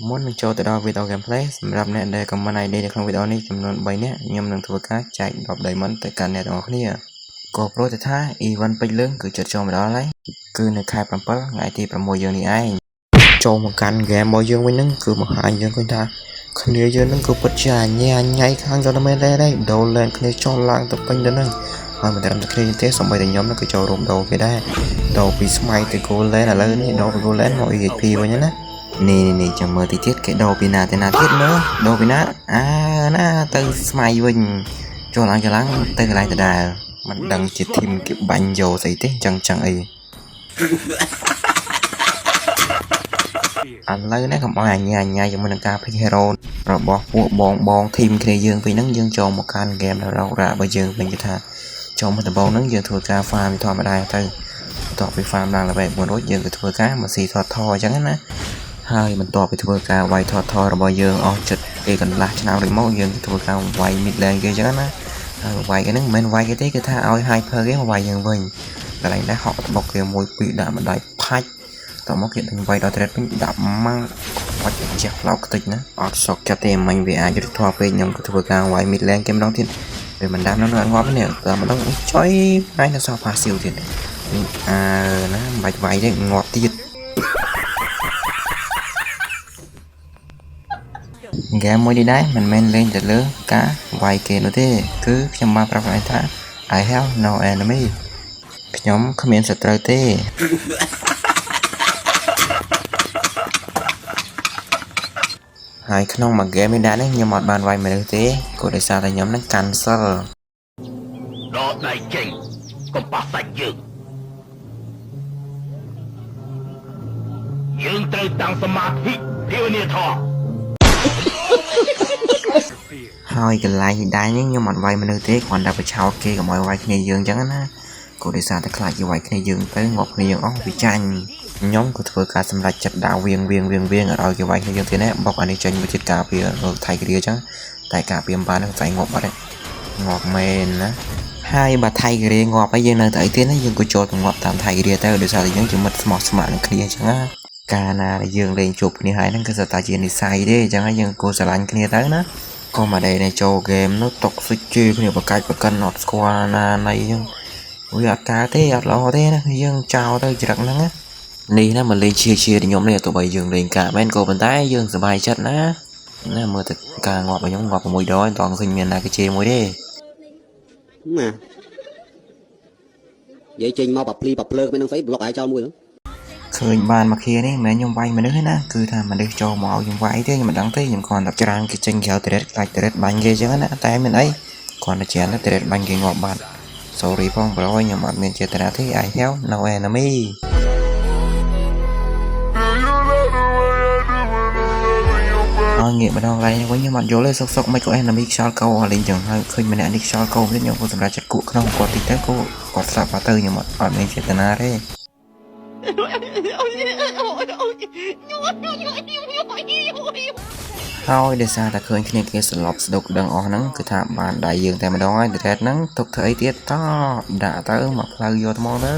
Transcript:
មុននឹងចូលទៅដល់វីដេអូ gameplay សម្រាប់អ្នកដែល comment ID នៅក្នុងវីដេអូនេះចំនួន3នាក់ខ្ញុំនឹងធ្វើការចែក10 diamond ទៅកាន់អ្នកទាំងអស់គ្នាក៏ព្រោះតែថា event ពេជ្រលឿងគឺជិតចូលមកដល់ហើយគឺនៅខែ7ថ្ងៃទី6យើងនេះឯងចូលមកកាន់ game របស់យើងវិញហ្នឹងគឺបង្ហាញយើងឃើញថាគ្នាយើងហ្នឹងគឺពិតជាអញ្ញាអញ៉ៃខាងយកទៅមែនទេដូរលែនគ្នាចុះឡើងទៅពេញទៅហ្នឹងហើយមិនត្រឹមតែគ្នាទេសូម្បីតែខ្ញុំហ្នឹងក៏ចូលរួមដូរគេដែរដូរពីស្មៃទៅ gold lane ឥឡូវនេះដូរពី gold lane មក EXP វិញណានេះនេះចាំមើលតិចទៀតគេដូរពីណាទៅណាទៀតមើលដូរពីណាអាណាទៅស្មៃវិញចូលឡើងចូលឡើងទៅកន្លែងដដែលមិនដឹងជា team គេបាញ់យកស្អីទេចឹងចឹងអីឥឡូវនេះកុំឲ្យអញ្ញាអញ្ញាជាមួយនឹងការ pick hero របស់ពួកបងបង team គ្នាយើងវិញហ្នឹងយើងចូលមកកាន់ game ដល់រករ៉ារបស់យើងវិញគេថាចូលមកដំបូងហ្នឹងយើងធ្វើការ farm ធម្មតាទៅបន្ទាប់ពី farm ឡើង level 4រួចយើងក៏ធ្វើការមកស៊ីថតថអញ្ចឹងណាហើយបន្ទាប់ពីធ្វើការវាយថតថរបស់យើងអស់ចិត្តគេកន្លះឆ្នាំរួចមកយើងធ្វើការវាយ mid lane គេអញ្ចឹងណាហើយវាយគេហ្នឹងមិនមែនវាយគេទេគឺថាឲ្យ hyper គេមកវាយយើងវិញកន្លែងដែរហក់ត្បុកគេមួយពីរដាក់ម្ដាយផាច់តមកគេដេញវាយដល់ trade វិញដាក់ម៉ាំងបាច់ចេះផ្លោកខ្ទេចណាអត់សក់ចិត្តទេមិញវាអាចយុទ្ធធម៌ពេកខ្ញុំក៏ធ្វើការវាយ mid lane គេម្ដងទៀតវាមិនដាំនៅអត់ងាប់នេះតែម្ដងចុយហើយនៅសល់ passive ទៀតអើណាមិនបាច់វាយទេងាប់ទៀតហ្គេមមួយនេះដែរមិនមែនលេងទៅលើការវាយគេនោះទេគឺខ្ញុំបានប្រាប់ខ្លួនឯងថា I have no enemy ខ្ញុំគ្មានសត្រូវទេហើយក្នុងមួយហ្គេមនេះដែរនេះខ្ញុំអត់បានវាយមនុស្សទេក៏ដោយសារតែខ្ញុំនឹង cancel ដកដៃចេញកុំប៉ះសាច់យើងយើងត្រូវតាំងសមាធិភាវនាធម៌ ហើយកន្លែងនេះដែរនេះខ្ញុំអត់វាយមនុស្សទេគ្រាន់តែប្រឆោតគេកុំឲ្យវាយគ្នាយើងអញ្ចឹងណាក៏ដោយសារតែខ្លាចគេវាយគ្នាយើងទៅងាប់គ្នាយើងអស់វាចាញ់ខ្ញុំក៏ធ្វើការសម្រេចចិត្តដាក់វៀងវៀងវៀងវៀងអត់ឲ្យគេវាយគ្នាយើងទេណាបុកអានេះចេញមួយទៀតការពារថៃគ្រាអញ្ចឹងតែការពារមិនបានហ្នឹងស្អែកងាប់បាត់ហើយងាប់មែនណាហើយបើថៃគ្រាងាប់ហើយយើងនៅតែអីទៀតណាយើងក៏ចូលទៅងាប់តាមថៃគ្រាទៅដោយសារតែយើងជាមិត្តស្មោះស្ម័គ្រនឹងគ្នាអញ្ចឹងណាកាលណាដែលយើងលេងជួបគ្នាហើយហ្នឹងគឺសុទ្ធតែជានិស័យទេអញ្ចឹងហើយយើងគួរស្រឡាញ់គ្នាទៅណាក៏មកដែរនេះចូលហ្គេមនោះតុកសុចជេរគ្នាបកាច់បកិនអត់ស្គាល់ណាណីអញ្ចឹងវាអត់កើតទេអត់ល្អទេណាយើងចោលទៅច្រឹកហ្នឹងណានេះណាមកលេងជាជាខ្ញុំនេះទោះបីយើងលេងកាមែនក៏ប៉ុន្តែយើងសប្បាយចិត្តណាណាមើលតែការងាប់របស់ខ្ញុំងាប់6ដងតងឃើញមានណាគេជេរមួយទេ ណានិយាយចេញមកបាភ្លីបាភ្លើគ្មាននឹងស្អីប្លុកឯងចោលមួយហ្នឹង ឃើញបានមកគ្នានេះមិនមែនខ្ញុំវាយមនុស្សទេណាគឺថាមនុស្សចូលមកឲ្យខ្ញុំវាយទេខ្ញុំមិនដឹងទេខ្ញុំគ្រាន់តែច្រានគេចេញក្រៅត្រេតខ្លាចត្រេតបាញ់គេអញ្ចឹងណាតែមានអីគ្រាន់តែច្រានទៅត្រេតបាញ់គេងាប់បាត់ Sorry ផង bro ខ្ញុំអត់មានចេតនាទេ I have no enemy ហើយងាកម្ដងកន្លែងនេះវិញខ្ញុំអត់យល់ទេសុកសុកមិនក៏ enemy ខ្យល់កោអស់លេងចឹងហើយឃើញម្នាក់នេះខ្យល់កោទៀតខ្ញុំក៏សម្រេចចិត្តគក់ក្នុងគាត់តិចទៅក៏គាត់ស្លាប់បាត់ទៅខ្ញុំអត់មានចេតនាទេ ហើយដោយសារតែឃើញគ្នាគេស្លប់ស្ដុកដឹងអស់ហ្នឹងគឺថាបានដៃយើងតែម្ដងហើយត្រេតហ្នឹងទុកធ្វើអីទៀតតដាក់ទៅមកផ្លូវយកថ្មទៅ